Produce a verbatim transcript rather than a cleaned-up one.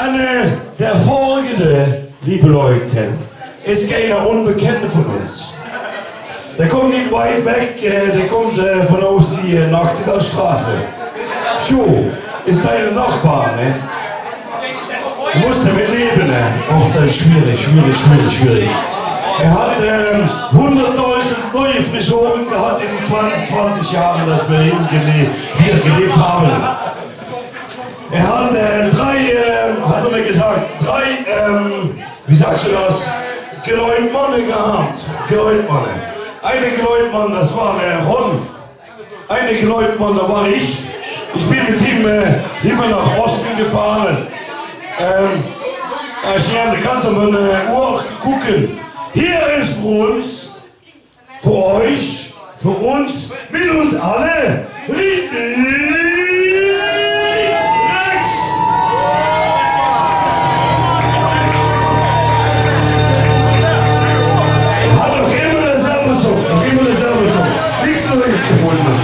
En, äh, der folgende, liebe Leute, is keine Unbekannte von uns. Der kommt nicht weit weg, äh, der kommt, äh, von aus die, äh, Nachtigallstraße. Jo, is deine Nachbar, ne? Du musst damit leben, ne? Och, das ist schwierig, schwierig, schwierig, schwierig. Er hat, ähm, hunderttausend neue Frisuren gehabt in die zwanzig, zwanzig Jahren, dass wir hier gele-, hier gelebt haben. Er hat, äh, drei, äh, hat er mir gesagt, drei, ähm, wie sagst du das? Gläubmanne gehabt. Gläubmanne. Eine Gläubmann, das war, äh, Ron. Eine Gläubmann, da war ich. Ich bin mit ihm, äh, immer nach Osten gefahren. Ähm, äh, Schian, da kannst du mal, äh, Uhr gucken. Hier ist für uns Für euch, für uns, mit uns alle, richtig rechts. Hat noch immer derselbe Song, noch immer derselbe Song. Nichts Neues gefunden.